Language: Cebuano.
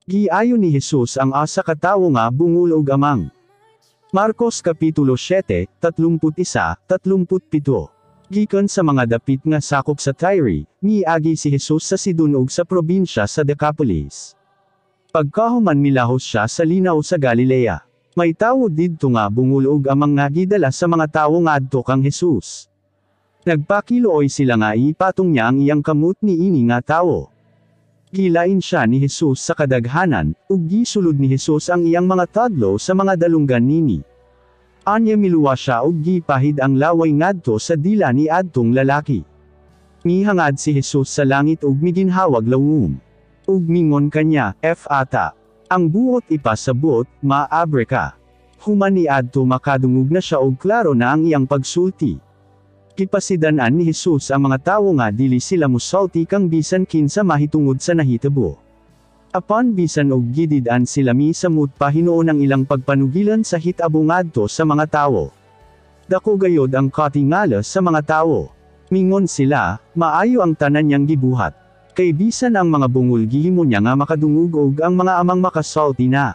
Giayo ni Jesus ang asa ka tawo nga bungol og amang. Marcos Kapitulo 7, 31, 37. Gikan sa mga dapit nga sakop sa Tyre, miagi si Jesus sa Sidon ug sa probinsya sa Decapolis. Pagkahuman, milahos siya sa linaw sa Galilea. May tawo didto nga bungol og amang nga gidala sa mga tawo ngadto kang Jesus. Nagpakiluoy sila nga ipatong niya ang iyang kamot niini nga tawo. Gilain siya ni Jesus sa kadaghanan, ug gisulod ni Jesus ang iyang mga tudlo sa mga dalunggan nini. Anya miluwa siya ug gipahid ang laway ngadto sa dila ni adtong lalaki. Mihangad si Jesus sa langit ug miginhawag lawom. Ug mingon kanya, "Efata." Ang buot ipasabot, "Maabre ka." Human ni adto, makadungog na siya ug klaro na ang iyang pagsulti. Gipasidan-an ni Jesus ang mga tawo nga dili sila musulti kang bisan kinsa mahitungod sa nahitabo. Apan bisan og gidid-an sila, misamot pa hinuon ang ilang pagpanugilan sa hitabo ngadto sa mga tawo. Dako gayod ang katingala sa mga tawo. Mingon sila, "Maayo ang tanan niyang gibuhat. Kay bisan ang mga bungol gihimo niya nga makadungog ug ang mga amang makasulti na."